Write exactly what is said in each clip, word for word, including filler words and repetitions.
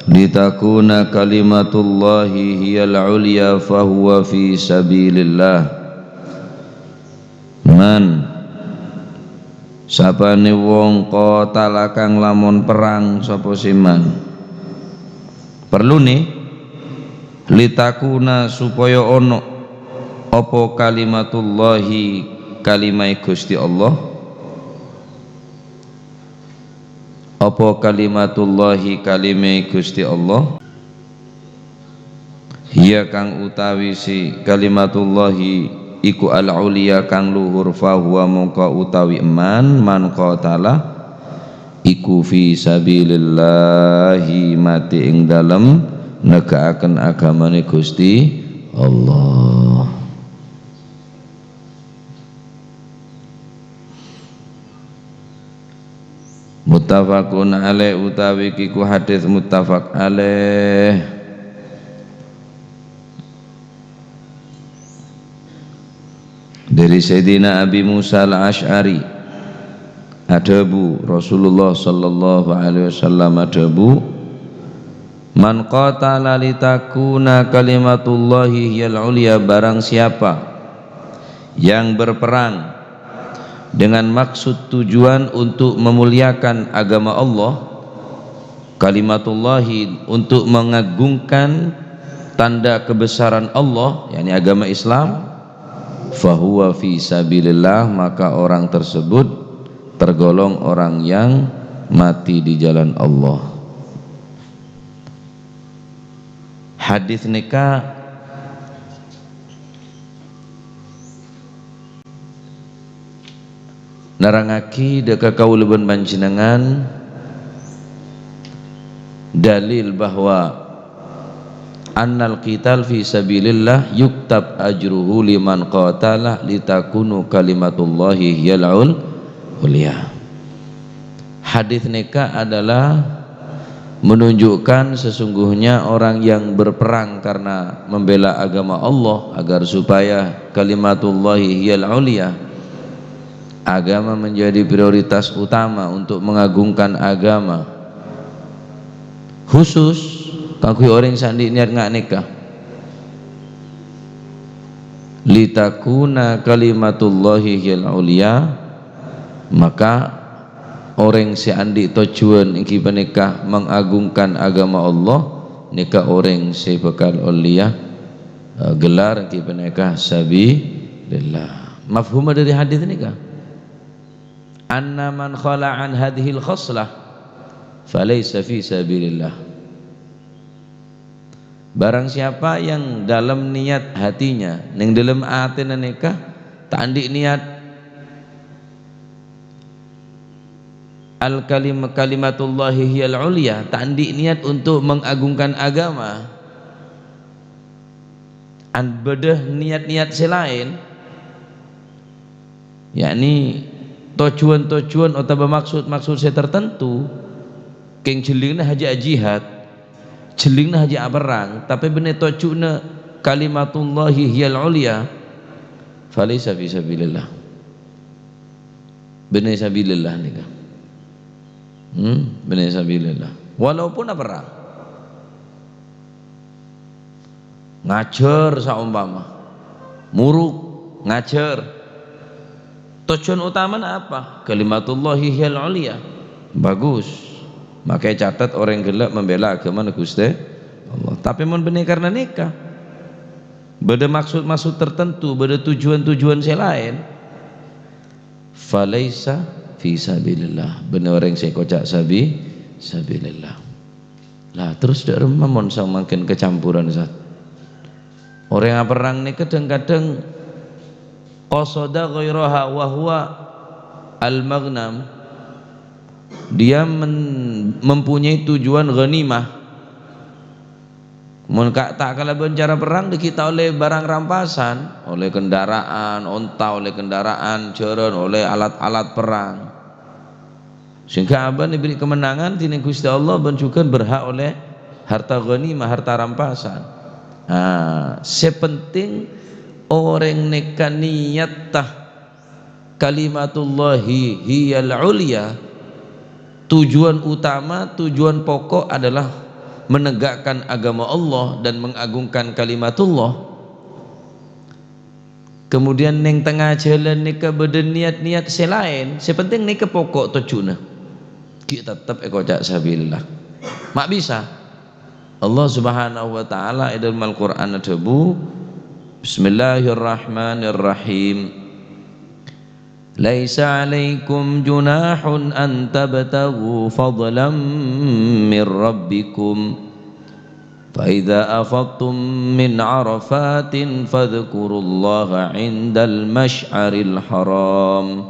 Litakuna kalimatullahi hiyal ulya fahuwa fi sabilillah. Man, sapane wong qatala kang lamon perrang sapa sè man. Perlune, litakuna supaya ana apa kalimatullahi, kalimahe Gusti Allah. Apa kalimatullahi, kalimahe Gusti Allah. Hiya kang utawi si kalimatullahi iku al-ulya kang luhur, fahuwa mongko utawi man, man qatala iku fi sabilillahi mati ing dalem nega'aken agamane Gusti Allah. Muttafaqun alaih utawi kiku hadis muttafaq alaih. Dari Sayyidina Abi Musa Al-Asy'ari, adhabu Rasulullah sallallahu alaihi wasallam adhabu, "Man qatala litakuna kalimatullahi hiyal ulya," barang siapa yang berperang dengan maksud tujuan untuk memuliakan agama Allah, kalimatullahi, untuk mengagungkan tanda kebesaran Allah, yakni agama Islam, fahuwa fi sabilillah, maka orang tersebut tergolong orang yang mati di jalan Allah. Hadis nèka nerrangngagi dâ' ka kaulâ bân panjhennengngan dalil bahwa annal qital fi sabilillah yuktab ajruhu liman qatala litakunu kalimatullahi hiyal ul-, ulya. Hadis nèka adalah menunjukkan sesungguhnya orang yang berperang karena membela agama Allah agar supaya kalimatullahi hiyal ulya, agama menjadi prioritas utama untuk mengagungkan agama. Khusus kaangghuy orèng sè andi' niyat nga' nèka. Litakuna kalimatullahi hiyal ulya, maka orèng sè andi' tojjhuwân èngghi panèka mengagungkan agama Allah, nèka orèng sè bhâkal ollèya, eh, gelar èngghi panèka sabilillah. Mafhumma dhâri hadis nèka? Anna man khala an hadhil khoslah falaysa fi sabilillah. Barang siapa yang dalam niat hatinya, neng dalam atèna nèka, ta' andi' niat al-kalim-, kalimatullahi hiyal ulya, ta' andi' niat untuk mengagungkan agama, an-, bâdâ niat-niat sè laèn, yakni tojjhuwân-tojjhuwân otabâ maksud-maksud sè tartanto, kèng jhellingnga hajâ jihad, jhellingnga hajâ aperrang, tapè bânnè tojjhuna kalimatullahi hiyal ulya, falaysa fi sabilillah. Bânnè sabilillah nèka. Hmm, bânnè sabilillah. Walaupun aperrang. Ngajhâr saompama. Muruk, ngajhâr. Tojjhuwân otamana apa? Kalimatullahi hiyal ulya. Bagus. Makè catet orèng ghellâ' membela agamana Ghustè Allah. Tapè mon bânnè karna nèka, bâdâ maksud-maksud tartanto, bâdâ tojjhuwân-tojjhuwân sè laèn, falaysa fi sabilillah. Bânnè orèng sè èkoca' sabi-, sabilillah. Lah, terros dâ' remma mon samangkèn kacamporan, Ustaz? Orèng aperrang nèka kadhâng-kadhâng qasada ghairaha wa huwa al-maghnam. Dia men-, mempunyai tujuan ghanimah. Mon ka-, ta' kalabân cara perrang, dhâggi' ta' ollè barang rampasan, ollè kendaraan onta, ollè kendaraan jhârân, ollè alat-alat perrang. Sehingga abâ' èberri' kemenangan dhinèng Ghustè Allah bân jhughân berhak ollè harta ghanimah, harta rampasan. Ah, sè penting orèng nèka niyatta kalimatullahi hiyal ulya, tujuan utama, tujuan pokok adalah menegakkan agama Allah dan mengagungkan kalimatullah, kemudian neng tengnga jhâlân nèka bâdâ niyat-niyat sè laèn, sè pentèng nèka pokok tojjhuna, ghi' tettep èkoca' sabilillah. Ma' bisa. Allah Subhanahu wa Ta'ala è dâlem Al-Qur'an adhâbu, "Bismillahirrahmanirrahim. Laisa 'alaikum junahun an tabtaghu fadlan min rabbikum. Fa idza afadtum min 'arafatin fadhkurullaha 'indal masy'aril haram.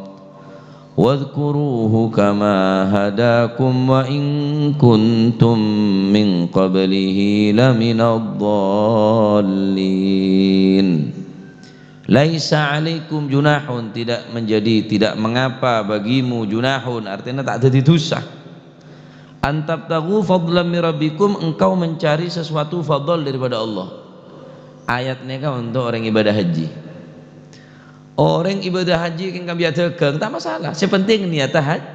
Wadhkuruhu kama hadakum wa in kuntum min qablihi laminadh dhallin." "Laisa 'alaikum junahun," tidak menjadi, tidak mengapa bagimu, junahun, artinya tak jadi dosa. "An tabtaghu fadlan min rabbikum," engkau mencari sesuatu fadl daripada Allah. Ayat nèka untuk orang ibadah haji. Orang ibadah haji kèng kambiya dhâghâng, ta' masalah. Sè pentèng niyatta haj-,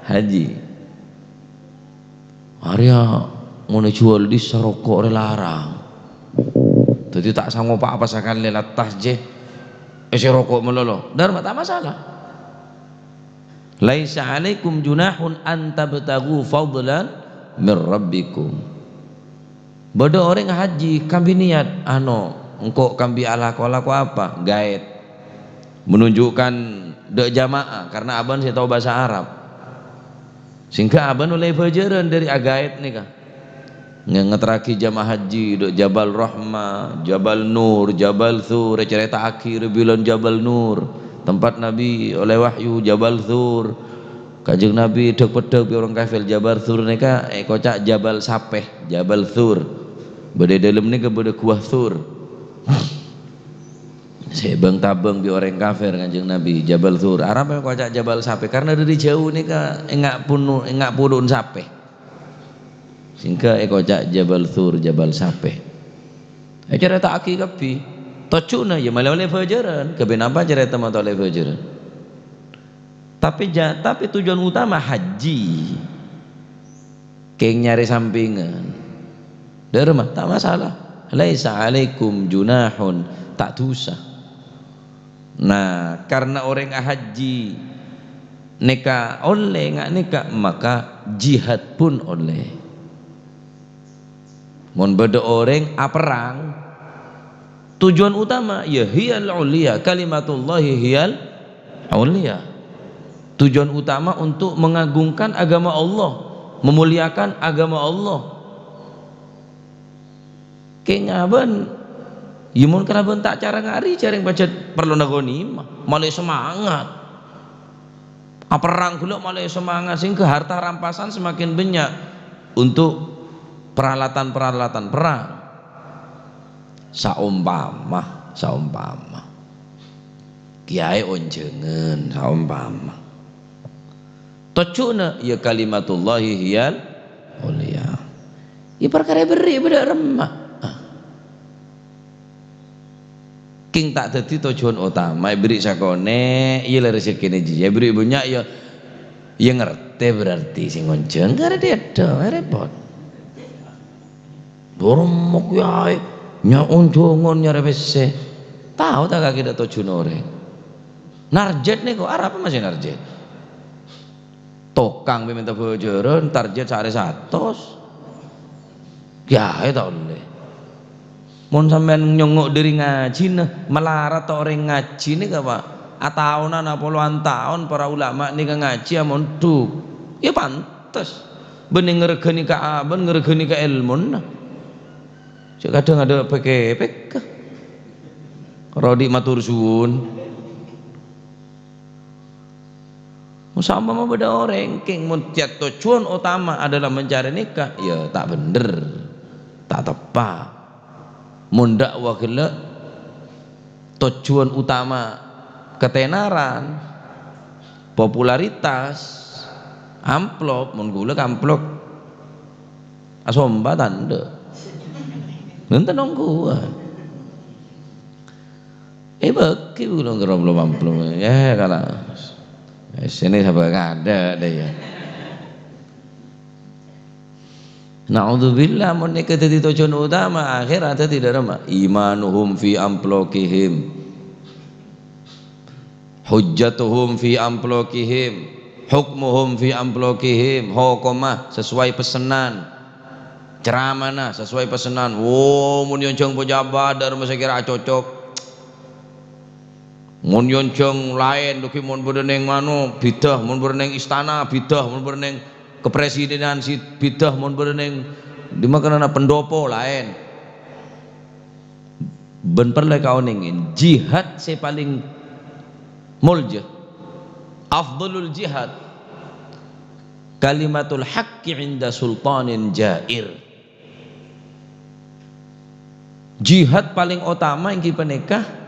haji. Arèya mon èjhuwâl dhissa roko' rè larang. Dhâddhi ta' sangopa apa sakalè lattas jè èsè roko' malolo. Dhâr ma' ta' masalah. "Laisa 'alaikum junahun an tabtaghu fadlan min rabbikum." Bâdâ orèng haji kambi niyat, ano, engko' kambi alako-alako apa? Gaèt. Menunjukkan dâ' jamaah, karena abâ'na sè tao bhâsa Arab. Sehingga abâ'na ollè bhâjârân dâri agaèt nèka. Nge-, ngaterraghi jamaah haji dâ' Jabal Rahmah, Jabal Nur, Jabal Thur, ècarèta'aghi rè bilân Jabal Nur. Tempat Nabi ollè wahyu, Jabal Thur. Kanjeng Nabi dhâk-peddhâk bi' orèng kafir, Jabal Thur nèka èkoca' Jabal Sapè, Jabal Thur. Bâdâ è dâlem nèka bâdâ Gua Thur. Sè bâng-tabâng bi' orèng kafir Kanjeng Nabi, Jabal Thur. Arapa èkoca' Jabal Sapè? Karna dâri jhâu nèka enga' punu-, enga' pudhu'en sapè. Sehingga èkoca' Jabal Thur, Jabal Sapè. Ècarèta'aghi kabbhi. Tojjhuna ya malè ollè bhâjârân. Ghâbây napa carèta ma' ta' ollè bhâjârân? Tapè ja-, tapè tojjhuwân utama haji. Kèng nyarè sampèngan. Dhârma, ta' masalah. "Laisa 'alaikum junahun," ta' dusa. Nah, karna orèng ahaji nèka ollè nga' nèka, maka jihad pun ollè. Mon bâdâ orèng aperrang, tojjhuwân utama, ya hiyal ulya, kalimatullahi hiyal ulya. Tojjhuwân utama untuk mengagungkan agama Allah, memuliakan agama Allah. Kèng abâ'na, ya mon kalabân ta' cara ngari, jhâreng pajhât parlona ghanimah, malè semangat. Aperrang ghellâ' malè semangat, sehingga harta rampasan semakin banyak untuk peralatan-peralatan perang. Saompama, saompama. Kèyaè onjhângan, saompama. Tojjhuna, ya kalimatullahi hiyal ulya. Ya parkara èberri' bâdâ remma. Ah. Kèng ta' dhâddhi tojjhuwân otama, èberri' sakonè', iyâ la rejekkèna jiyâ, èberri' bânnya', ya, ya ngartè berarti sè ngonjhâng, karè dhâddhâ, repot. Boromok yaè, nya' onjhângan nyarè pèssè. Tao ta' kakè dâ' tojjhuwân orèng? Narjèt nèko, arapa masè narjèt? Tokang bhâi mènta bhâjârân, tarjèt saarè satos. Kèyaè ta' ollè. Mon sampèyan nyongngo' dâri ngajhina, malarat ta' orèng ngajhi nèka, Pak. Ataonan, apolowan taon para ulama nèka ngajhi amondhuk. Ya pantes. Bânnè ngarghâni ka abâ'na, ngarghâni ka èlmona. Cè' kadhâng adâ' pèkkè-pèkkè. Rodi mator suwun. Saompama bâdâ orèng kèng mon tojjhuwân otama adalah mencari nèka, ya ta' bhendher, ta' teppa'. Mon dâ'wa ghellâ' tojjhuwân otama katènaran, popularitas, amplop, mon ghulâ ka amplop asomba tandhâ. Bhunten ongghuwân. Èbâghi bulung karo amplop-amplop. Ya, kala. Sènè sabâ' kadâ' dâ' iyâ. Na'udzubillah, mon nèka dhâddhi tojjhuna utama, akhèr dhâddhi dârâmma. Imanuhum fi amplokihim. Hujjatuhum fi amplokihim. Hukmuhum fi amplokihim. Hokomma sesuai pesenan. Ceramana sesuai pesenan. Wo, mon èonjhâng pejabat, dârâmma sè kèra cocok. Mon èonjhâng laèn, dâggi' mon bâdâ neng mano, bidhâ, mon bâdâ neng istana, bidhâ, mon bâdâ neng kepresidenan, si-, bidhâ, mon bâdâ neng dimma kanana pendopo, laèn. Bân parlo èkaonèngè, jihad sè palèng molja, afdhalul jihad, kalimatul haqqi 'inda sultanin jair. Jihad palèng otama èngghi panèka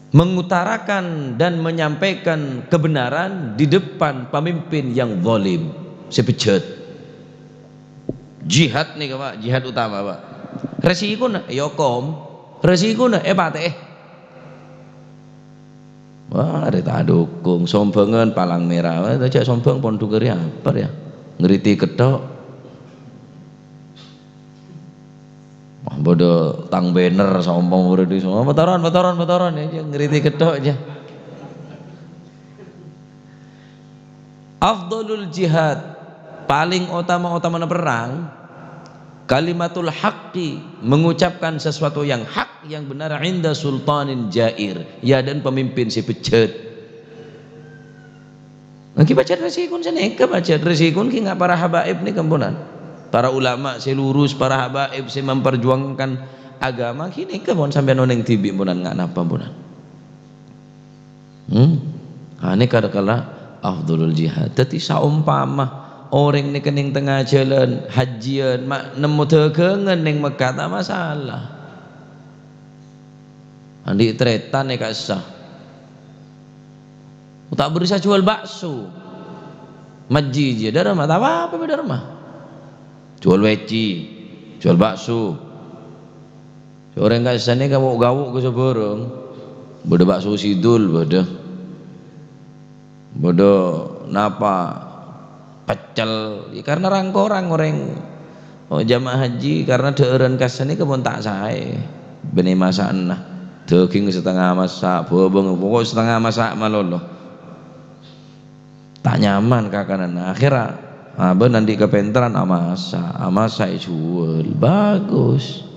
mengutarakan dan menyampaikan kebenaran di depan pemimpin yang zalim, sè bejjhât. Jihad nèka, Pak, jihad utama, Pak. Resikona èokom, resikona èpatè'è. Wah, arè ta' dhukung, sombhângan palang mèra. Wah, jhâ' sombhâng pon dhugâri apa ya? Ngritik kèttok. Wah, bâdâ tang banner sombong bâdâ di semua. Motoron, motoron, motoron ya, ngritik kèttok ya. Afdhalul jihad, paling otama-otamana perang, kalimatul haqqi, mengucapkan sesuatu yang hak, yang benar, 'inda sultanin jair, ya, dan pemimpin sè bejjhât. Èngghi pajhât resikon sanèka, pajhât resikon ghi nga' para habaib nèka, ampunan. Para ulama sè lurus, para habaib sè memperjuangkan agama, ghi nèka, mon sampèyan onèng dhibi', ampunan, nga' napa, ampunan. Hmm? Ane kala-kala afdhalul jihad. Dadi, saompama orèng nèka neng tengnga jhâlân, hajjiyân, ma' nemmo dhâghângan neng Mekkah, ta' masalah. Andi' tarètan è ka'issa. Ta' bisa jhuwâl bakso. Majji jiyâ, dârâmma, ta' apa-apa, dârâmma. Jhuwâl weci, jhuwâl bakso. Orèng ka'issa nèka ghawo'-ghawo' ka sabârâng. Bâdâ bakso sidul, bâdâ. Bâdâ napa, pecel. Ya, karena rang-korang orèng, oh, jamaah haji, karena dhâ'ârân ka'issa nèka pon ta' saè. Bânnè masa'anna. Dhâghing satengnga massa', bhâbâng, pokok satengnga massa' malolo. Ta' nyaman kakananna. Akhèrra abâ' andi' kapènterran amassa', amassa' èjhuwâl. Bagus.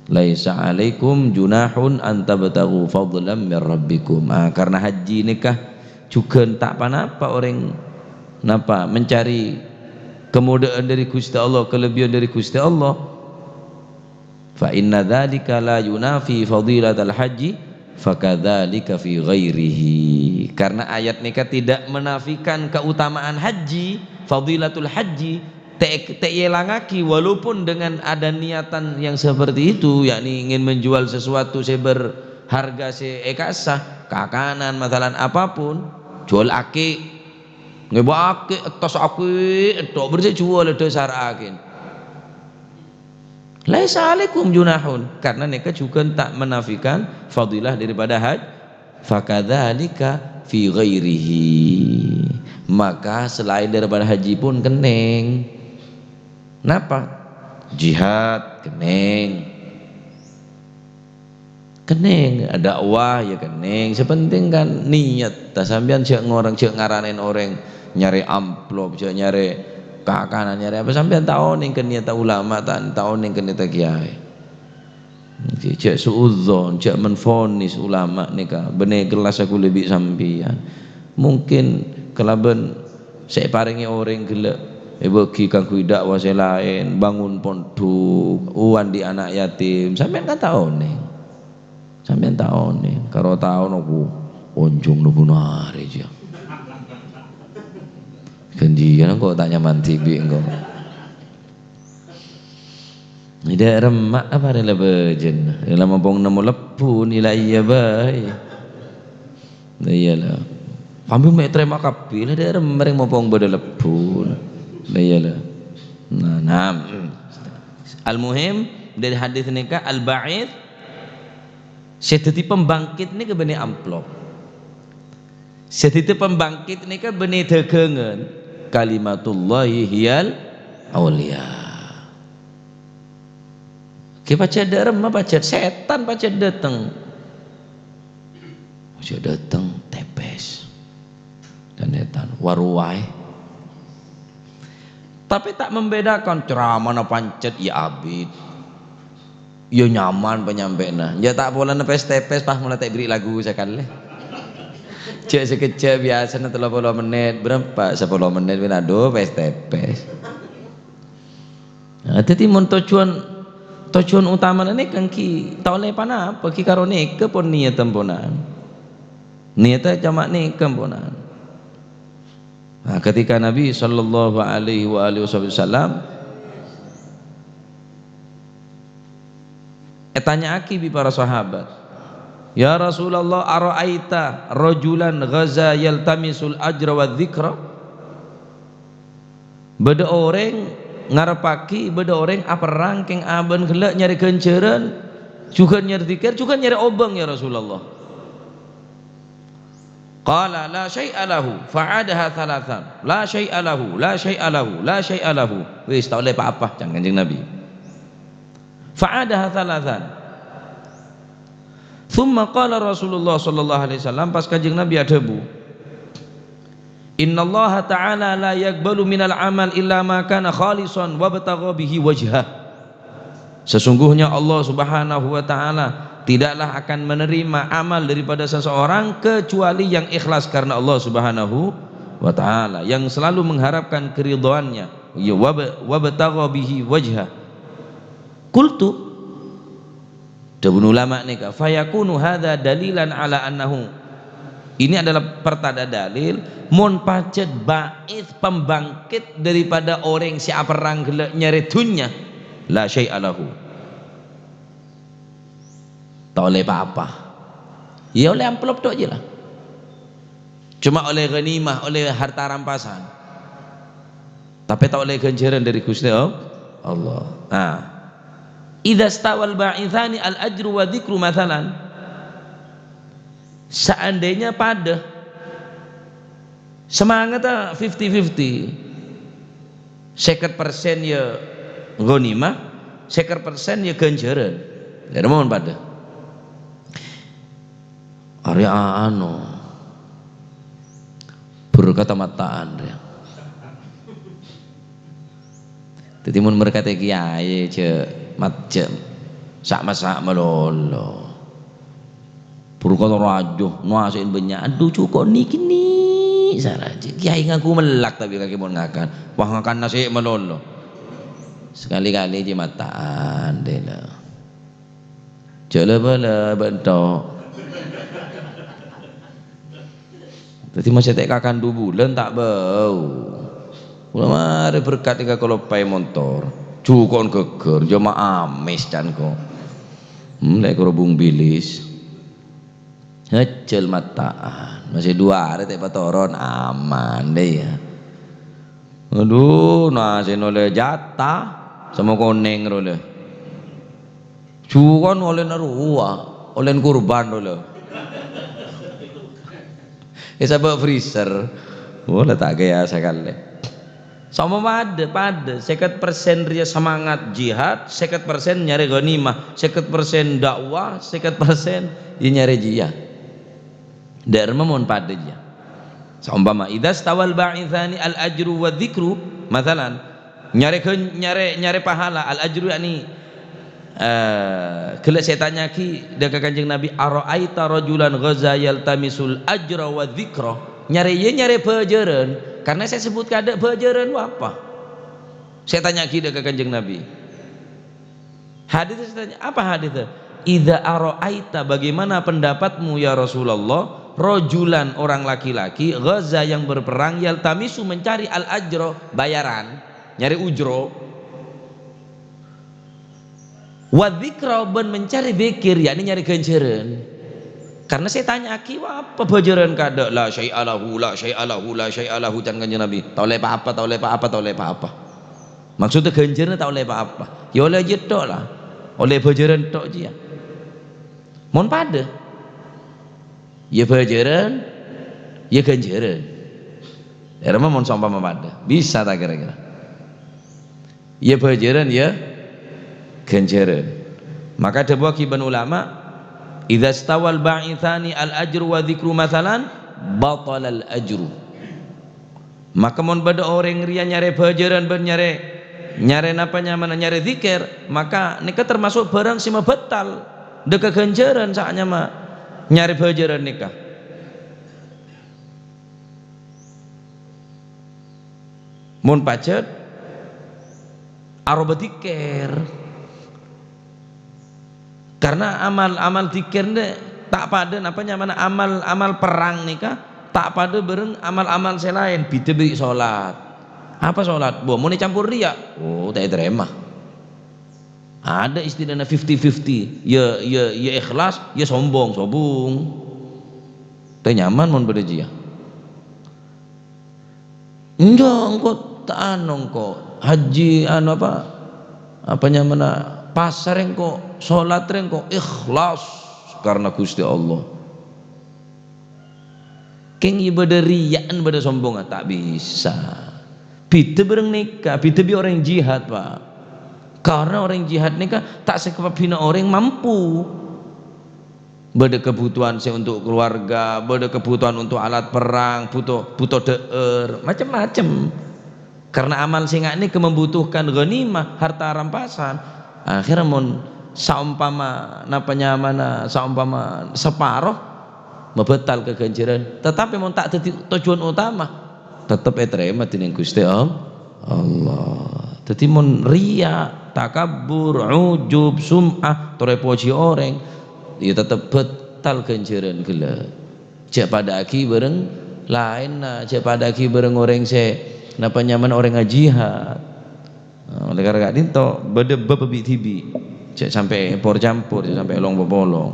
"Laisa 'alaikum junahun an tabtaghu fadlan min rabbikum." Ah, karena haji nèka jhughân ta' pa-napa orèng napa mencari kemudaan dari Gusti Allah, kelebihan dari Gusti Allah. "Fa inna dzalika la yunafi fadilatal haji, fakadzalika fi ghairihi." Karena ayat nèka tidak menafikan keutamaan haji, fadilatul haji, ta'-, ta' èlangaghi, walaupun dengan ada niatan yang seperti itu, yakni ingin menjual sesuatu sè berharga sè èka'issa, kakanan, masalan apapun, jhuwâl aki', ngèbâ aki', ètos aki', ètok berse jhuwâl, dhâsar aki'. "Laisa 'alaikum junahun," karena nèka jhughân ta' menafikan fadilah daripada haj-, "fakadzalika fi ghairihi." Maka selain daripada haji pun kennèng. Napa? Jihad kennèng. Kennèng, dakwah ya kennèng. Sè penting kan niat. Ta' sampèyan jhâ' ngorang, jhâ' ngaranèn orèng nyarè amplop, jhâ' nyarè kakanan, nyarè apa. Sampèyan ta' onèng ka niatta ulama, ta', ta' onèng ka niatta kiyaè. Jhâ' su'udzon, jhâ' menvonis ulama nèka. Bânnè kellas aku lebbi sampèyan. Mungkin kalabân sè èparèngè orèng ghellâ' èbâgi kaangghuy dakwah sè laèn, bangun pondhuk, oandi' ana' yatim, sampèyan kan ta' onèng. Sampèyan ta' onèng, karo taon aku onjhung nobunare jiyâ. Ghânjiyân engko' ta' nyaman dhibi' engko'. Ida' remma' apa rè la bâjâna? Rè la mompong nemmo lebbun, ila iyâ bhâi. La iyâ la. Pambi mè' tarèma kabbhi, la ida' remma' rèng mompong bâdâ lebbun. La iyâ la. Nah, nah. Al-muhim, dâri hadis nèka, al-ba'its, sè dâddhi pembangkit nèka bânnè amplop. Sè dâddhi pembangkit nèka bânnè dhâghângan. Kalimatullahi hiyal auliya. Ghi pajhât dâ' remma pajhât, sètan pajhât dâteng. Pajhât dâteng tèpès. Dan sètan, "Wa ruwaè." Tapè ta' membedakan ceramana pancet, iyâ abit. Iyâ nyaman panyampèyanna. Iyâ ta' polana pès-tèpès, pas mola ta' èberri' lagu sakalè. Jhâ' sakejjhâ' biyasana tello polo mennit, bârâmpa sapolo mennit, wèn, adhu, pès-tèpès. Nah, dhâddhi mon tojjhuwân, tojjhuwân utamana nèka èngghi ta' ollè ponapa, ghi karo nèka pon niyadhâ ponan. Niyadhâ coma nèka ponan. Nah, ketika Nabi sallallahu alaihi wa alihi wasallam ètanya'aghi bi' para sahabat, "Ya Rasulullah, ara'aita rajulan ghaza yaltamisul ajra wa dzikra?" Bâdâ orèng ngarebbhâghi, bâdâ orèng aperrang kèng abân ghellâ' nyarè ghânjhârân, jhughân nyarè dzikir, jhughân nyarè obâng, ya Rasulullah. Qala, "La syai'a lahu," fa'adaha thalathan. "La syai'a lahu, la syai'a lahu, la syai'a lahu." Wis, ta' ollè pa-apa, can Kanjeng Nabi. Fa'adaha thalathan. Tsumma qala Rasulullah sallallahu alaihi wasallam, pas Kanjeng Nabi adhâbu, "Innallaha ta'ala la yaqbalu minal amal illa ma kana khalisan wabtagha bihi wajhah." Sesungguhnya Allah Subhanahu wa Ta'ala tidaklah akan menerima amal daripada seseorang kecuali yang ikhlas karena Allah Subhanahu wa Ta'ala, yang selalu mengharapkan keridhaannya. Ya, wab-, wabtagha bihi wajhah. Qultu, dhâbuna ulama nèka, "Fayakunu hadza dalilan ala annahu." Ini adalah pertanda dalil, mon pajhât ba'its, pembangkit daripada orèng sè aperrang ghellâ' nyarè dhunnya, la syai'a lahu. Ta' ollè pa-apa. Iyâ ollè amplop tok jiyâ la. Coma ollè ghanimah, ollè harta rampasan. Tapè ta' ollè ghânjhârân dâri Ghustè Allah. Nah. "Idza stawal ba'itsani al-ajru wa dzikru matsalan." Seandainya padâ, semangatta fifty fifty. Sèket persen ya ghanimah, sèket persen ya ghânjhârân. Dhâddhi mon padâ. Arèya a-, anu, berkat mata'an, rèya. Dhâddhi, mon berkatè kiyaè, jhâ' mat-, jhâ' sa'-masa' malolo. Berkat rajo, nasè'na bânnya'. Adhu, jhuko' nè'-kènè' saraja. Kiyaè ngaku mellak, tapè kakè mon ngakan. Wah, ngakan nasè' malolo. Sakalè-kalè jhâ' mata'an, dela. Jhâ' la-bâlâ bâ'na tok. Dhâddhi masè ta' kakan du bulân ta' bâu. Mula marè berkat èngghâ kaloppaè montor. Jhuko'na ghâgghâr, jhâ' ma' amès can ko. Hmm, lè' kerubung bilis. Hejjel mata'an. Masè du arè ta' patoron, aman dâ' iyâ. Adhu, nasè'na ollè jata, samo konèng ro lè. Jhuko' ollèna rowa, ollèna kurban ro lè. Èsabâ' freezer. Wala ta' kèya sakalè. Saompama padâ, padâ, sèket persen rèya semangat jihad, sèket persen nyarè ghanimah, sèket persen dakwah, sèket persen ya nyarè jiyâ. Dâ' remma mon padâ jiyâ. Saompama, "Idza stawal ba'itsani al-ajru wa dzikru," masalan, nyarè ghân-, nyarè, nyarè pahala, al-ajru yakni, eh, ghellâ' sè ètanya'aghi dâ' ka Kanjeng Nabi, "Ara'aita rajulan ghaza yaltamisul ajra wa dzikra?" Nyarè, iyâ nyarè bhâjârân, karna sè èsebbhut kaadâ' bhâjârân apa? Sè ètanya'aghi dâ' ka Kanjeng Nabi. Hadis tanya, apa hadis? "Idza ara'aita, bagaimana pendapatmu, ya Rasulullah, rajulan, orang laki-laki, ghaza, yang berperang, yaltamisu, mencari al-ajra, bayaran, nyarè ujra, wa dzikra, bân mencari dzikir, yakni nyarè ghânjhârân." Karna sè ètanya'aghi, "Wa apa bhâjârân kaadâ'? La syai'a lahu, la syai'a lahu, la syai'a lahu," can Kanjeng Nabi. Ta' ollè pa-apa, ta' ollè pa-apa, ta' ollè pa-apa. Maksudnya ghânjhârânna ta' ollè pa-apa. Ya ollè jiyâ tok la. Ollè bhâjârân tok jiyâ. Mon padâ, ya bhâjârân, ya ghânjhârân. Èrèma mon saompama padâ. Bisa ta' kira-kira? Iyâ bhâjârân, iyâ ghânjhârân. Maka dhâbuwâghi bân ulama, "Idza stawal ba'itsani al-ajru wa dzikru matsalan, batalal ajru." Maka mon bâdâ orèng rèya nyarè bhâjârân bân nyarè, nyarè napa nyamana, nyarè dzikir, maka nèka termasuk bhârâng sè mabâtal dâ' ka ghânjhârân sè anyama nyarè bhâjârân nèka. Mon pajhât, aropa dzikir. Karna amal-amal dzikir nè ta' padâ, napa nyamana, amal-amal perrang nèka ta' padâ bhâreng amal-amal sè laèn, bhidhâ bi' solat. Apa solat? Wah, mon ècampor riya', oh, ta' ètarèma. Adâ istilana fifty fifty, ya, ya, ya ikhlas, ya sombong, sobung. Ta' nyaman mon bâdâ jiyâ. Enjâ', engko' ta' anu, engko' haji, anu apa, apa nyamana, pasar engko', solat engko' ikhlas karna Ghustè Allah. Kèng iyâ bâdâ riya'an, bâdâ sombongan, ta' bisa. Bhidhâ bhâreng nèka, bhidhâ bi' orèng jihad, Pak. Karna orèng jihad nèka ta' sakabbhina orèng mampu. Bâdâ kebutuhan sè untuk keluarga, bâdâ kebutuhan untuk alat perang, buto, buto dhâ'âr, macem-macem. Karna amal sè nga' nèka membutuhkan ghanimah, harta rampasan. Akhirnya mon saompama napa nyamana, saompama saparo, mabâtal ka ghânjhârân. Tetapi mon ta' dhâddhi tojjhuwân utama, tetep ètarèma dhinèng Ghustè All-, Allah. Dhâddhi mon riya', takabbur, ujub, sum'ah, torè pojhi orèng, ya tetep bâtal ghânjhârân ghellâ'. Jhâ' padâ'âghi bhâreng laènna, jhâ' padâ'âghi bhâreng orèng sè napa nyamana orèng ajihad. Nah, oleh karena ka'dinto bâdâ bâbbhâ bi'-dhibi'. Jhâ' sampè' por-campor, jhâ' sampè' long-popolong.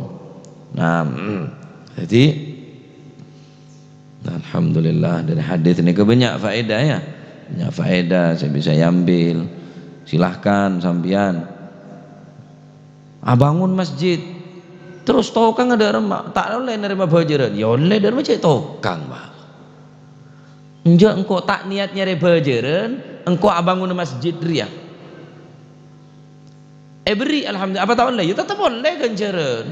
Nah, mm. Dhâddhi, alhamdulillah, dâri hadis nèka bânnya' faedah, ya. Bânnya' faedah sè bisa èambil. Silahkan sampèyan abângon masjid. Terros tokangnga dâ' remma, ta' ollè narèma bhâjârân. Ya ollè, dâ' remma cè' tokang, Pak. Enjâ', engko' ta' niyat nyarè bhâjârân, engko' abângon masjid rèya. Èberri', alhamdulillah. Apa ta' ollè? Ya, tetep ollè ghânjhârân.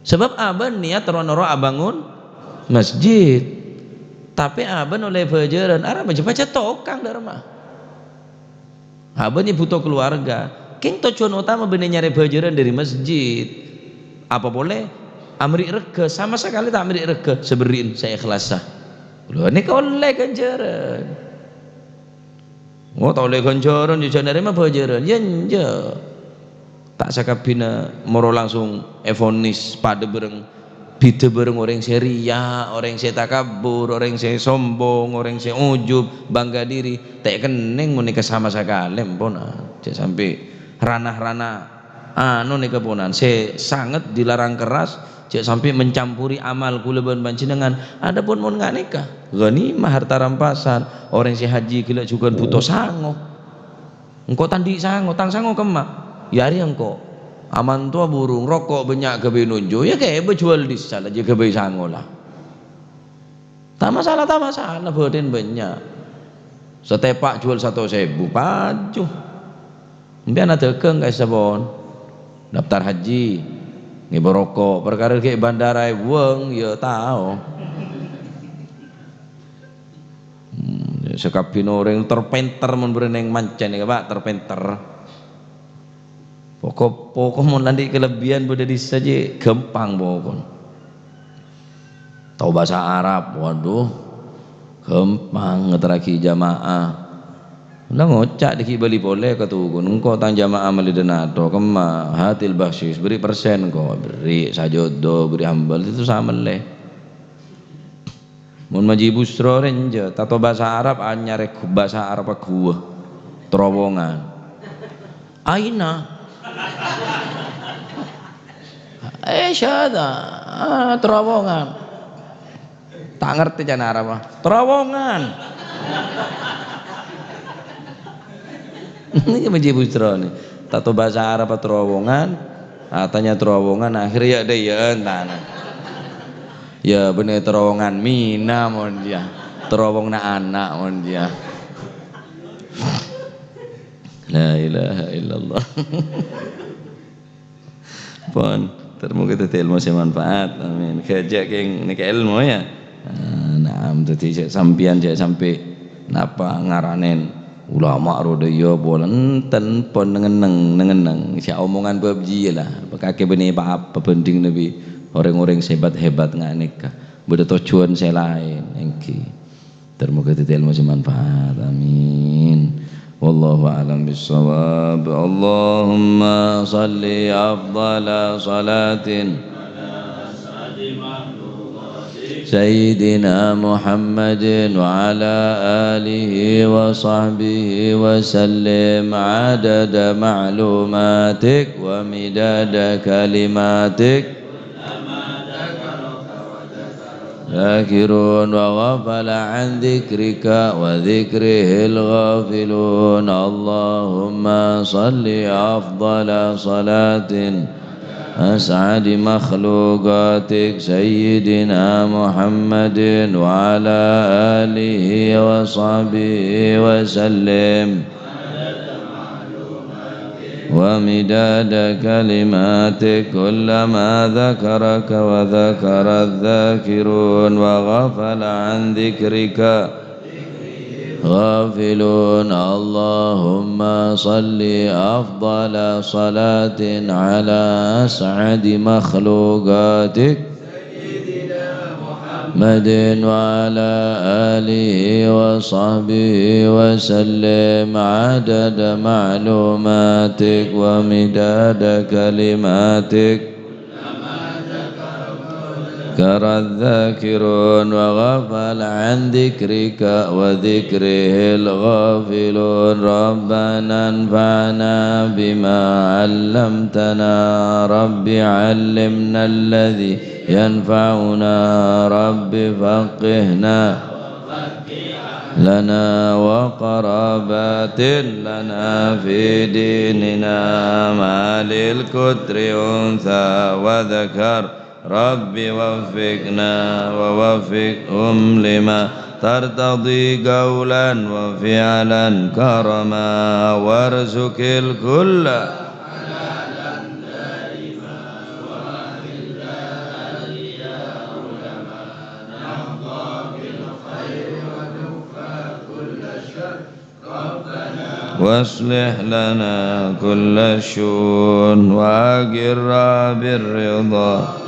Sabâb abâ'na niyat ro-noro abângon masjid. Tapè abâ'na ollè bhâjârân. Arapa jhâ' pajhât tokang dâ' remma. Abâ'na bhuto kalowarga. Kèng tojjhuwân otama bâ'na nyarè bhâjârân dâri masjid. Apa polè? Amèrri' règhâ, sama sakalè ta' amèrri' règhâ, sè berri'na, sè ikhlassa. Lho, nèka ollè ghânjhârân. Oh, ta' ollè ghânjhârân, ya jhâ' narèma bhâjârân. Ya enjâ'. Ta' sakabbhina moro langsung èvonis padâ bhâreng, bhidhâ bhâreng orèng sè riya', orèng sè takabbur, orèng sè sombong, orèng sè ujub, bangga diri. Ta' èkennèng mon nèka sama sakalè, ampon, ah. Jhâ' sampè' rana-rana anu nèka ponan sè sanget dilarang keras, jhâ' sampè' mencampuri amal kaulâ bân panjhennengngan. Adapun mon nga' nèka, ghanimah, harta rampasan, orèng sè haji ghellâ' jhughân bhuto sango. Engko' ta' andi' sango, tang sango kemma? Ya arèya engko'. Aman towa burung, roko' bânnya' ghâbây nonjhu, ya kèbâ juwâl dissa' la jhâ' ghâbây sango la. Ta' masalah, ta' masalah, bhâdhân bânnya'. Satèpa' juwâl satos èbu, paju. Sampèyan adhâghâng ka'issa pon. Daftar haji, ngèbâ roko', parkara ghi' bandara èbuwâng, ya tao. Hmm, sakabbhina orèng ter-pènter mon bârâ' neng mancèn nèka, Pak, ter-pènter. Poko', poko' mon la andi' kalebbiyan bâdâ dissa' jhâ' ghâmpang pokok. Tao bhâsa Arab, waduh, ghâmpang ngaterraghi jamaah. La ngoca' dâggi' bâli polè ka tokona, "Engko' tang jamaah malè dâ' nato, kemma, hatil bakhsyis, bherri' pèrsèn engko', bherri' sajâdâ, bherri' hambal, itu samellè." Mon Maji Busro rè enjâ', tato bhâsa Arab anyar è gu-, bhâsa Arab ghuwâ. Terowongan. Aina? Eh, syada. Ah, terowongan. Ta' ngartè ca'na Arab, ah. Terowongan. Nèka Maji Busro nè. Tato bhâsa Arab terowongan, atanya terowongan, akhirnya ya dâ' iyâ entana. Ya, bânnè terowongan Mina mon jiyâ. Terowonganna ana' mon jiyâ. La ilaha illallah. Pon, ter-moga dhâddhi èlmo sè manfaat. Amin. Ghâjâ kèng nèka èlmo, ya. Ah, na'am, dhâddhi jhâ' sampèyan jhâ' sampè' napa ngaranè ulama roda iyâ polè enten pon neng-enneng, neng-enneng. Sè omongan bab jiyâ la, pakakè bânnè pa-apa bhândhingnga bi' orèng-orèng sè hebat-hebat nga' nèka. Bâdâ tojjhuwân sè laèn, èngghi. Ter-moga dhâddhi èlmo sè manfaat. Amin. Wallahu a'lam bissawab. Allahumma shalli afdhala shalatin Sayyidina Muhammadin wa ala alihi wa sahbihi wa sallim adada ma'lumatik wa midada kalimatik. Dzakirun wa ghafala an dzikrika wa dzikrihil ghafilun. Allahumma shalli afdhala shalatin as'adi makhluqatik Sayyidina Muhammadin wa ala alihi wa sahbihi wa sallim. ومداد كلماتك كلما ذكرك وذكر الذاكرون وغفل عن ذكرك غافلون. اللهم صل أفضل صلاة على أسعد مخلوقاتك محمد وعلى آله وصحبه وسلم عدد معلوماتك ومداد كلماتك. ذكر الذاكرون وغفل عن ذكرك وذكره الغافلون. ربنا انفعنا بما علمتنا. رب علمنا الذي ينفعنا. رب فقهنا لنا وقرابات لنا في ديننا مع أهل الكتر أنثى وذكر. رب وفقنا ووفقهم لما ترتضي قولا وفعلا كرما وارزق الكل واصلح لنا كل الشؤون وأقر بالرضا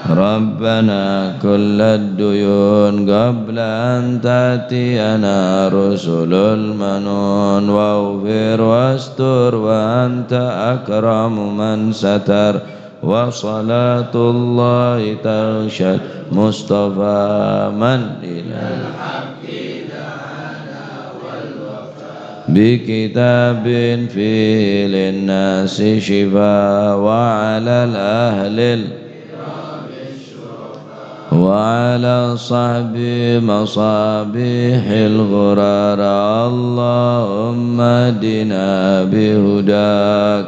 ربنا كل الديون قبل أن تأتينا رسل المنون واغفر واستر وأنت أكرم من ستر وصلاة الله تغشى المصطفى من إلى الحق دعانا والوفاء بكتاب فيه للناس شفاء وعلى الأهل الكرام الشرفاء وعلى الصحب مصابيح الغرار. اللهم اهدنا بهداك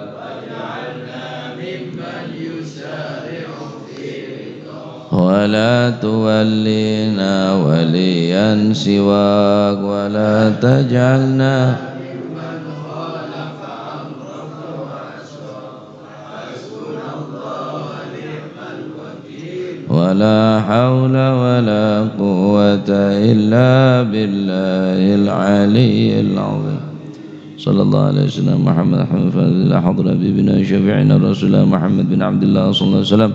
ولا تولنا وليا سواك ولا تجعلنا ولا حول ولا قوة إلا بالله العلي العظيم. صلى الله على سيدنا محمد حمد فضل حضر حبيبنا شفيعنا رسول الله محمد بن عبد الله صلى الله عليه وسلم.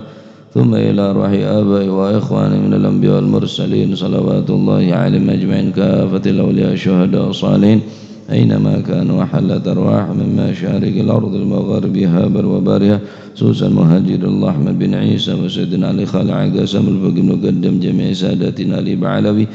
ثم إلى أرواح آبائي وإخواني من الأنبياء والمرسلين صلوات الله عليهم أجمعين كافة الأولياء الشهداء الصالحين أينما كانوا وحلت أرواحهم من مشارق الأرض لمغاربها برها وبحرها خصوصا مهاجر الله أحمد بن عيسى وسيدنا علي خلع قاسم الفقيه المقدم جميع ساداتنا علي بعلوي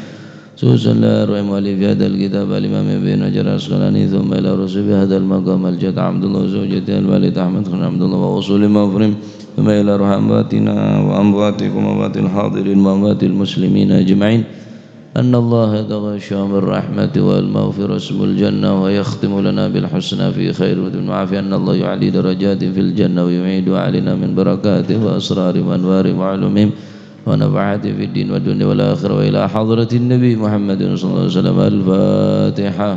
خصوصا لأرواح مؤلف هذا الكتاب الإمام ابن حجر العسقلاني ثم إلى رسوب هذا المقام الجد عبد الله وزوجته الوالد أحمد خان عبد الله وأصول مفرم ثم إلى أرواح أمواتنا وأمواتكم وأموات الحاضرين وأموات المسلمين أجمعين. أن الله يتغشاهم بالرحمة والمغفرة والجنة ويختم لنا بالحسنى في خير وعافية. أن الله يعلي درجاتهم في الجنة ويعيد علينا من بركاتهم وأسرارهم وأنوارهم وعلومهم ونفعته في الدين والدنيا والآخرة، وإلى حضرة النبي محمد صلى الله عليه وسلم. الفاتحة.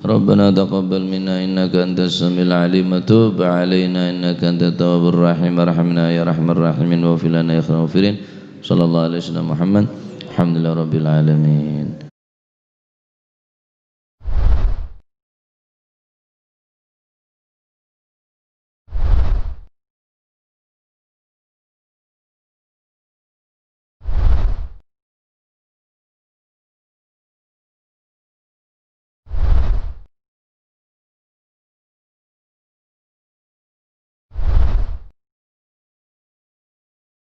ربنا تقبل منا إنك أنت السميع العليم، وتب علينا إنك أنت التواب الرحيم، وارحمنا يا أرحم الراحمين، واغفر لنا يا خير الغافرين. صلى الله على سيدنا محمد. الحمد لله رب العالمين.